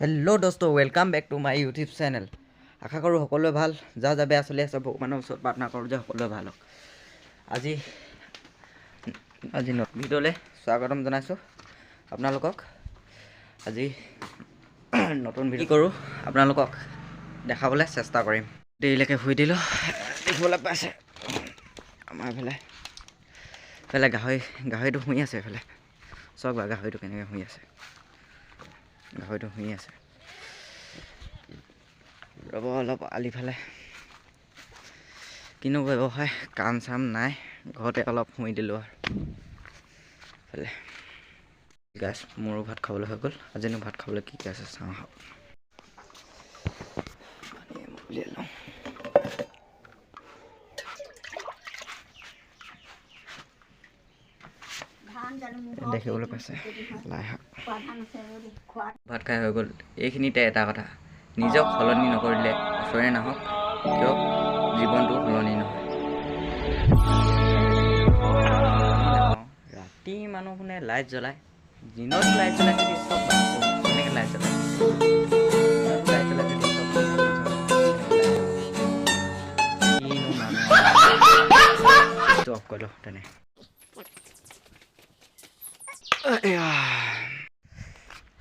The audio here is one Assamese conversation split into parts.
হেল্ল' দোস্ত, welcome back to my YouTube channel. আশা কৰোঁ সকলোৱে ভাল, যা যা বেয়া চলি আছে ভগৱানৰ ওচৰত প্ৰাৰ্থনা কৰোঁ যে সকলোৱে ভাল হওক। আজি আজি নতুন ভিডিঅ'লৈ স্বাগতম জনাইছোঁ আপোনালোকক। আজি নতুন ভিডিঅ' কৰোঁ, আপোনালোকক দেখাবলৈ চেষ্টা কৰিম। দেৰিলৈকে শুই দিলোঁ, দেখিবলৈ পাইছে আমাৰ এইফালে এইফালে গাহৰিটো শুই আছে। এইফালে চাওক বাৰু গাহৰিটো কেনেকৈ শুই আছে, গাহৰিটো শুই আছে। ৰ'ব অলপ আলিফালে, কিনো ব্যৱসায় কাম চাম নাই, ঘৰতে অলপ শুই দিলোঁ। আৰু এইফালে গাছ মোৰো ভাত খাবলৈ হৈ গ'ল। আজিনো ভাত খাবলৈ কি কি আছে চাওঁ আহক। পানী উলিয়াই লওঁ। দেখিবলৈ পাইছে লাই শাক। ভাত খাই হৈ গ'ল। এইখিনিতে এটা কথা, নিজক সলনি নকৰিলে ওচৰে নাহক কিয় জীৱনটো সলনি নহয়। ৰাতি মানুহ কোনে লাইট জ্বলায়, দিনত লাইট জ্বলাই যদি চব কেনেকৈ লাইট জ্বলায়, দিনত লাইট জ্বলাই যদি চব কিনো মানুহ অফ কৰি লওঁ তেনে।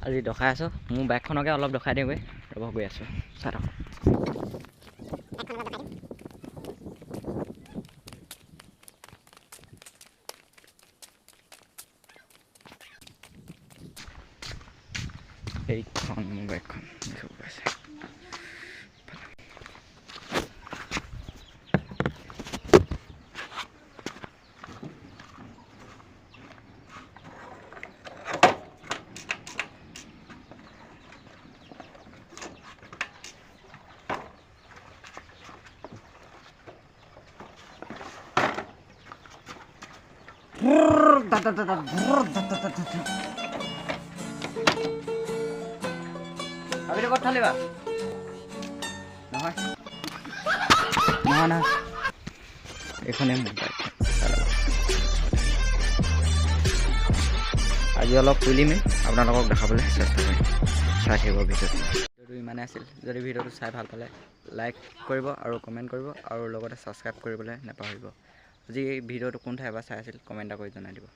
আজি দেখাই আছোঁ মোৰ বাইকখনকে অলপ দেখাই দিওঁগৈ, ৰ'ব গৈ আছোঁ, চাই থাকক। এইখন মোৰ বাইকখন দেখিব পাইছে। আবিটো ক'ত থালি বা? নহয় নহয় নহয়, এইখনেই মোৰ বাইকখন। আজি অলপ তুলিমেই, আপোনালোকক দেখাবলৈ চেষ্টা কৰিম, চাই থাকিব ভিডিঅ'টো। ভিডিঅ'টো ইমানেই আছিল। যদি ভিডিঅ'টো চাই ভাল পালে লাইক কৰিব আৰু কমেণ্ট কৰিব আৰু লগতে ছাবস্ক্ৰাইব কৰিবলৈ নাপাহৰিব। আজি এই ভিডিঅ'টো কোন ঠাইৰ পৰা চাই আছিল কমেণ্ট এটা কৰি জনাই দিব।